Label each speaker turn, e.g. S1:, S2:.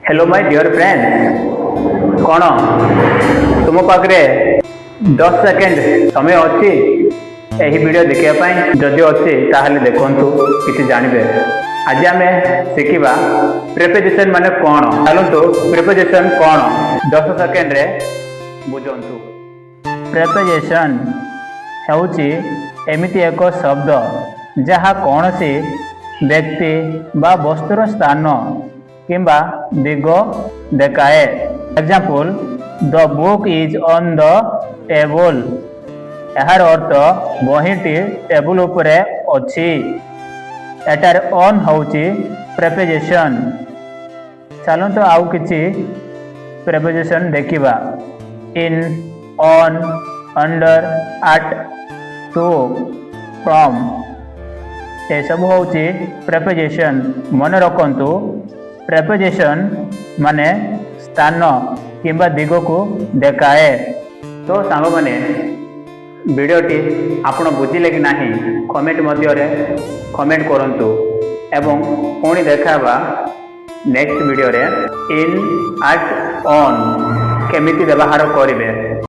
S1: Hello my dear friend, କ'ଣ ତୁମ ପାଖରେ 10 ସେକେଣ୍ଡ ସମୟ ଅଛି ଏହି ଭିଡ଼ିଓ ଦେଖିବା ପାଇଁ? ଯଦି ଅଛି, ତାହେଲେ ଦେଖନ୍ତୁ, କିଛି ଜାଣିବେ। ଆଜି ଆମେ ଶିଖିବା ପ୍ରିପୋଜିସନ୍ ମାନେ କ'ଣ। ଚାଲନ୍ତୁ, ପ୍ରିପୋଜିସନ୍ କ'ଣ 10 ସେକେଣ୍ଡରେ ବୁଝନ୍ତୁ। ପ୍ରିପୋଜିସନ୍ ହେଉଛି ଏମିତି ଏକ ଶବ୍ଦ ଯାହା କୌଣସି ବ୍ୟକ୍ତି ବା ବସ୍ତୁର ସ୍ଥାନ କିମ୍ବା ଦିଗ ଦେଖାଏ। Example, "The book is on the table." ଏହାର ଅର୍ଥ ବହିଟି ଟେବୁଲ ଉପରେ ଅଛି। ଏଠାରେ ଅନ୍ ହେଉଛି ପ୍ରେପୋଜିସନ୍। ଚାଲନ୍ତୁ, ଆଉ କିଛି ପ୍ରେପୋଜିସନ୍ ଦେଖିବା। In, on, under, at, to, from, ଏସବୁ ହେଉଛି ପ୍ରେପୋଜିସନ୍। ମନେ ରଖନ୍ତୁ, ପ୍ରେପୋଜିସନ୍ ମାନେ ସ୍ଥାନ କିମ୍ବା ଦିଗକୁ ଦେଖାଏ। ତ ସାଙ୍ଗମାନେ, ଭିଡ଼ିଓଟି ଆପଣ ବୁଝିଲେ କି ନାହିଁ, କମେଣ୍ଟ ମଧ୍ୟରେ କମେଣ୍ଟ କରନ୍ତୁ ଏବଂ ପୁଣି ଦେଖା ହେବା ନେକ୍ସଟ ଭିଡ଼ିଓରେ। ଇନ୍, ଆଟ୍, ଅନ୍ କେମିତି ବ୍ୟବହାର କରିବେ।